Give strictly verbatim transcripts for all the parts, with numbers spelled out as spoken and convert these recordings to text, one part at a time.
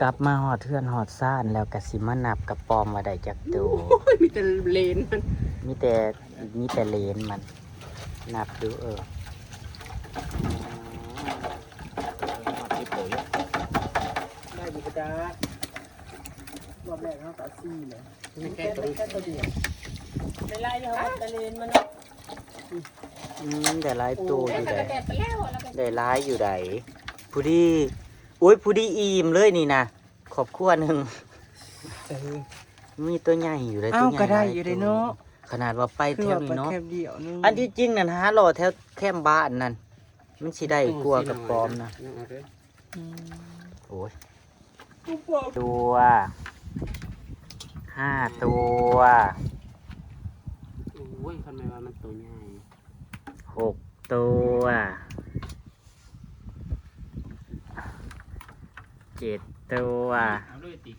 กลับมาฮอดเฮือนฮอดซานแล้วก็สิมานับกระป๋อมว่าได้จักโต โอ้ยมีแต่เลนมัน มีแต่มีแต่เลนมัน นับดูเออ ได้อยู่จ้ารอบแรกเขาก็เอาสี่เลย ไม่แค่ตัวนี้ แค่ตัวเดียว ได้ไล่อยู่ครับตะเลนมันเนาะ อืมได้หลายโตอยู่ได แดดไปแล้วแล้วก็ ได้หลายอยู่ไดผู้ดีโอ้ยผู้ดีอิ่มเลยนี่นะครอบครัวหนึ่ง เออ มีตัวใหญ่อยู่เลย อ้าว ตัวใหญ่ ก็ได้อยู่ หลา เด้เนาะ ตัวขนาดว่าไปแถวนี้เนาะ แคบเดียวนึง อันที่จริงนั่นหาหล่อแถวแคมบ้านนั่น มันสิได้กลัวากระป๋อมนะ เอาเด้อ โอ้ยตัวห้าตัว โอ้ยคันไม่ว่ามันตัวใหญ่ หกตัวเจ็ดตัว เอาด้วยติ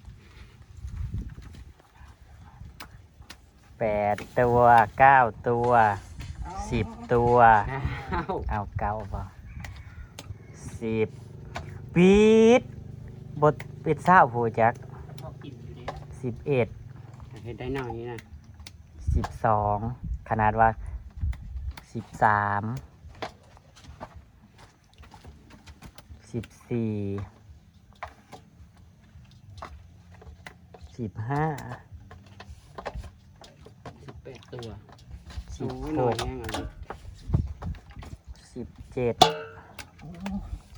แปดตัวเก้าตัวสิบตัว อ้าว เอาเก้าบ่สิบปิดบทปิดเศร้าผู้จัก พอกินอยู่เด้ สิบเอ็ด เฮ็ดได้หน่อยนี่นะ สิบสองขนาดว่าสิบสามสิบสี่สิบห้า สิบแปดตัว สิบ โอ้ย ห น้อย ก แห้งอ่ะ สิบเจ็ด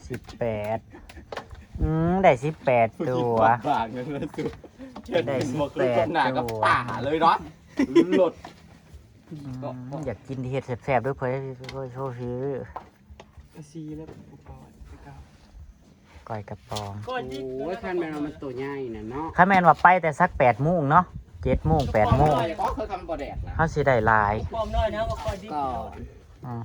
สิบแปดอืมได้สิบแปดตัว บางเงินเลยสุด ได้สิบแปด หนากับ ตัว ป่าเลยเนาะหลด อืมอยากกินที่เห็ดแสบๆด้วยเพื่อนโชว์ซื้อ เอาสี่แล้วอุปกรณ์ไปก่อน ก้อยกระป๋อม ก่อนที่ โอ้ยคันแมวมันตัวใหญ่น่ะเนาะ ข้าแมนว่าไปแต่สักแปดโมงเนาะเจ็ดโมงแปดโมง ก็เคยคำบ่แดดนะ เขาสิได้หลาย ปอมน้อยนะก็ก่อนที่ ก่อน อืม